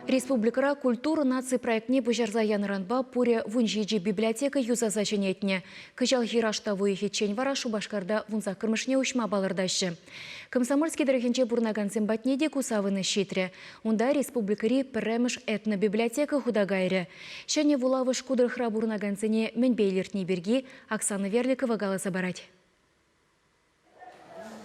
Республикӑра культура наци проектне пуҫарса янӑранпа пурӗ 17 библиотека юсаса ҫӗнетнӗ. Кӑҫалхи раштав уйӑхӗччен вара Шупашкарта вунсаккӑрмӗшне уҫма палӑртаҫҫӗ. Комсомольски тӑрӑхӗнче пурӑнакансем патне те ку савӑнӑҫ ҫитрӗ. Унта республикӑри пӗрремӗш этнобиблиотека хута кайрӗ. Ҫӗнӗ вулавӑш ку тӑрӑхра пурӑнакансене мӗнпе илӗртни пирки Оксана Верликова каласа парать.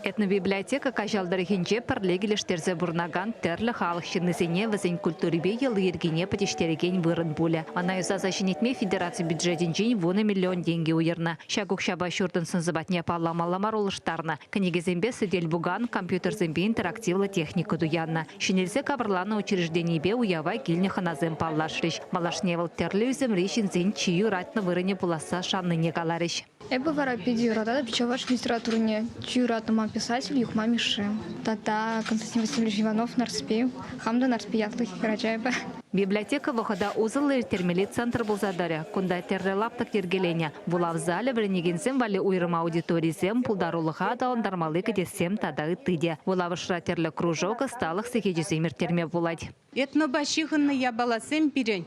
Этнобиблиотека Каҫал тӑрӑхӗнче пӗрле килӗштерсе пурӑнакан тӗрлӗ халӑх ҫыннисене вӗсен культурипе йӑли-йӗркине пӗтӗҫтерекен вырӑн пулӗ. Ӑна юсаса ҫӗнетме федераци бюджетӗнчен 10 миллион тенкӗ уйӑрнӑ. Ҫак укҫапа ҫуртӑн сӑн-сӑпатне палламалла мар улӑштарнӑ. Кӗнекесемпе сӗтел-пукан, компьютерсемпе интерактивлӑ техника туяннӑ. Ҫӗнелсе капӑрланнӑ учрежденипе уява килнӗ хӑнасем паллашрӗҫ. Малашне вӑл тӗрлӗ ӳсӗмри ҫынсен чи юратнӑ вырӑнӗ пуласса шаннине каларӗҫ. Эпӗ вара питӗ юрататӑп чӑваш литературине. Чи юратнӑ ман писатель Юхма Мишши тата Константин Васильевич Иванов Нарспи. Хам та Нарспи ятлӑ хӗрача эпӗ. Библиотека вӑхӑта усӑллӑ ирттермелли центр пулса тӑрӗ. Кунта тӗрлӗ лаптӑк йӗркеленӗ. Вулав залӗ вӗренекенсем валли уйрӑм аудиторисем, пултарулӑха аталантармалли кӗтессем тата ытти те. Вулавӑшра тӗрлӗ кружок, ӑсталӑх сехечӗсем ирттерме пулать. Этнопа ҫыхӑннӑ япаласем пирӗн,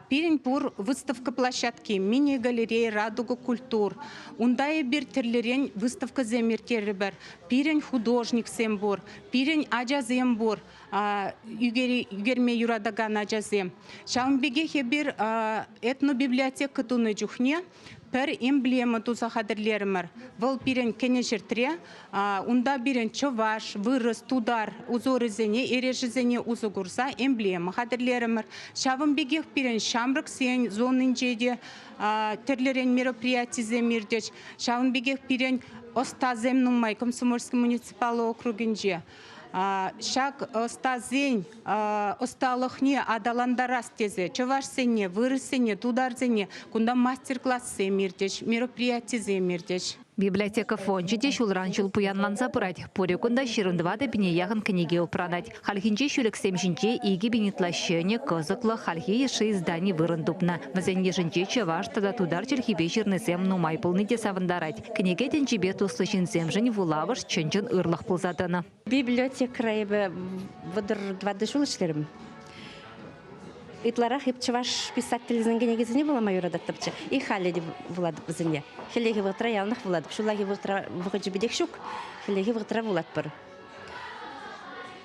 пирӗн пур выставка площадки, мини-галерея «Радуга культур». Унта эпир тӗрлӗрен выставкӑсем ирттерӗпӗр. Пирӗн художниксем пур, пирӗн ачасем пур, ӳкерме юратакан ачасем. Ҫавӑн пекех эпир этнобиблиотека тунӑ чухне пӗр эмблема туса хатӗрлерӗмӗр. Вӑл пирӗн кӗнӗ ҫӗртре. Унта пирӗн чӑваш, вырӑс, тутар узорӗсене, эрешӗсене усӑ курса эмблема хатӗрлерӗмӗр. Ҫавӑн пекех пирӗн ҫамрӑксен зонинче те тӗрлӗрен мероприятисем иртӗҫ. Ҫавӑн пекех пирӗн ӑстасем нумай Комсомольски муниципаллӑ округӗнче. Ҫак ӑстасен ӑсталӑхне аталантарас тесе чӑвашсене, вырӑссене, тутарсене кунта мастер-классем иртӗҫ, мероприятисем иртӗҫ. Библиотека фончӗ те ҫулран-ҫул пуянланса пырать. Пурӗ кунта 24 пине яхӑн кӗнеке упранать. Хальхинче ҫӳлӗксем ҫинче 2000 ытла ҫӗнӗ, кӑсӑклӑ, хальхи йышши издани вырӑн тупнӑ. Вӗсен йышӗнче чӑваш тата тутар чӗлхипе ҫырнисем нумай пулни те савӑнтарать. Кӗнеке тӗнчипе туслӑ ҫынсемшӗн вулавӑш чӑн-чӑн ырлӑх пулса тӑнӑ. Библиотекӑра эпӗ 34 ҫул ӗҫлерӗм. Ытларах эп чӑваш писателӗсен кӗнекисене вулама юрататтӑмччӗ. И халӗ те вулатӑп вӗсене. Хӗллехи вӑхӑтра яланах вулатӑп. Ҫуллахи вӑхӑтра вӑхӑчӗ питех ҫук. Хӗллехи вӑхӑтра вулатпӑр.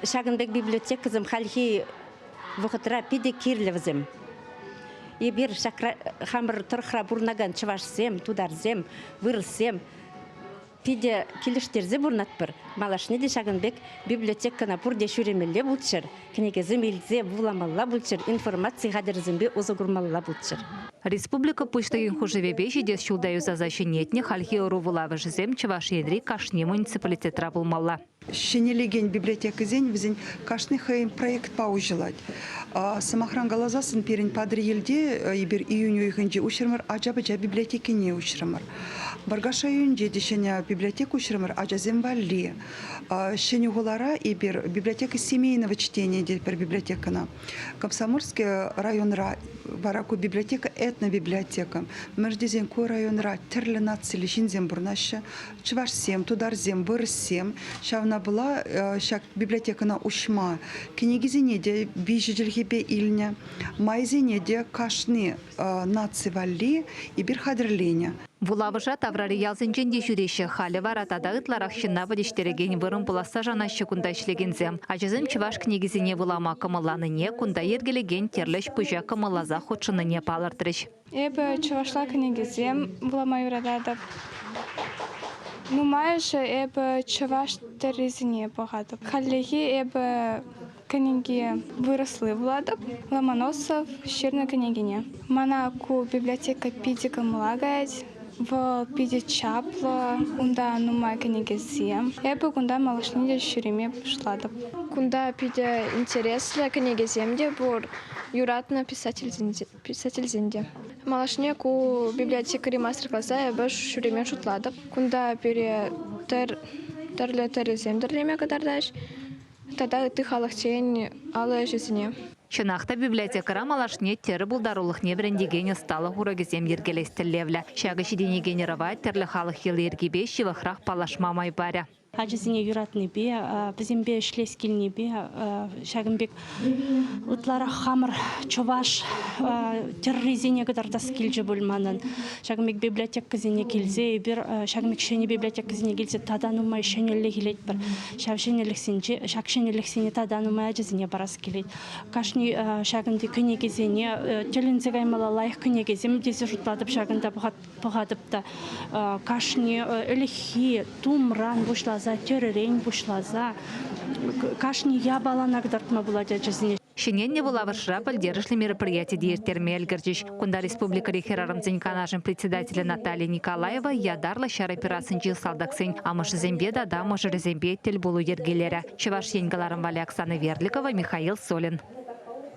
Ҫакӑн пек библиотекӑсем хальхи вӑхӑтра питӗ кирлӗ вӗсем. Эпир ҫак хамӑр тӑрӑхра пурӑнакан чӑвашсем, тутарсем, вырӑссем питӗ килӗштерсе пурӑнатпӑр. Малашне те ҫакӑн пек библиотекӑна пурте ҫӳремелле пулччӑр, кӗнекесем илсе вуламалла пулччӑр, информаци хатӗрӗсемпе усӑ курмалла пулччӑр. Республика Пуҫлӑхӗн хушӑвӗпе ҫитес ҫулта юсаса ҫӗнетнӗ хальхи ӑру вулавӑшӗсем Чӑваш Енри кашни муниципалитетра пулмалла. Ҫӗнелекен библиотекӑсен вӗсен кашни хӑйӗн проектпа уҫӑлать. Сӑмахран каласассӑн пирӗн Патӑрьелте эпир июнь уйӑхӗнче уҫрӑмӑр ача-пӑча библиотекине уҫрӑмӑр. Муркаш районӗнче те ҫӗнӗ библиотека уҫрӑмӑр ачасем валли. Ҫӗнӗ хулара эпир библиотека семейного чтения тетпӗр библиотекӑна. Комсомольски районра вара ку библиотека этнобиблиотека. Мӗншӗн тесен ку районра тӗрлӗ нациллӗ ҫынсем пурӑнаҫҫӗ. Чӑвашсем, тутарсем, вырӑссем. Ҫавна пула ҫак библиотекӑна уҫма кӗнекисене те виҫӗ чӗлхепе илнӗ, майсене те кашни наци валли эпир хатӗрленӗ. Вулавӑша таврари ялсенчен те ҫӳреҫҫӗ. Халӗ вара тата ытларах ҫынна пӗтӗҫтерекен вырӑн пуласса шанаҫҫӗ кунта ӗҫлекенсем. Ачасем чӑваш кӗнекисене вулама кӑмӑлланине, кунта йӗркелекен тӗрлӗ ӗҫ-пуҫа кӑмӑлласа хутшӑннине палӑртрӗҫ. Эпӗ чӑвашла кӗнекесем вулама юрататӑп. Нумайӑшӗ эпӗ чӑваш тӗррисене пӑхатӑп. Хальлӗхе эпӗ кӗнеке вырӑсли вулатӑп. Ломоносов ҫырнӑ кӗнекене. Мана ку библиотека питӗ кӑмӑла каять. Вӑл питӗ чаплӑ, унта нумай кӗнекесем. Эпӗ кунта малашне те ҫӳреме пуҫлатӑп. Кунта питӗ интереслӗ кӗнекесем те пур, юратнӑ писательсен те. Малашне ку библиотекӑри мастер-класа эпӗ ҫӳреме шутлатӑп. Кунта пире тӗрлӗ тӗрӗсем тӗрлеме кӑтартаҫ тата ытти халӑхсен алӑ ӗҫӗсене. Чӑнах та библиотекӑра малашне тӗрӗ пултарулӑхне вӗрентекен ӑсталӑх урокӗсем йӗркелес тӗллевлӗ. Ҫакӑ ҫитӗнекен ӑрӑва тӗрлӗ халӑх йӑли-йӗркипе ҫывӑхрах паллашма май парӗ. Ачасене юратнипе, вӗсемпе ӗҫлес килнипе ҫакӑн пек ытларах хамӑр чӑваш тӗррисене кӑтартас килчӗ пуль манӑн. Ҫакӑн пек библиотекӑсене килсе эпир ҫакӑн пек ҫӗнӗ библиотекӑсене килсе тата нумай ҫӗнӗлӗх илетпӗр. Ҫав ҫӗнӗлӗхсенче ҫак ҫӗнӗлӗхсене тата нумай ачасене парас килет. Кашни ҫакӑнти кӗнекесене тӗлӗнсе каймалла лайӑх кӗнекесем тесе шутлатӑп ҫакӑнта пӑхатӑп та. Кашни ӗлӗкхи тумран пуҫласа, тӗрӗрен пуҫласа кашни япалана кӑтартма пулать ачасене. Ҫӗнетнӗ вулавӑшра пӗлтерӗшлӗ мероприяти те ирттерме ӗлкӗрчӗҫ. Кунта республикӑри хӗрарӑмсен канашӗн председателӗ Наталья Николаева ятарлӑ ҫар операцинчи салтаксен амӑшӗсемпе тата мӑшӑрӗсемпе тӗлпулу йӗркелерӗ. Чӑваш Ен кӑларӑм валли Оксана Верликова, Михаил Солин.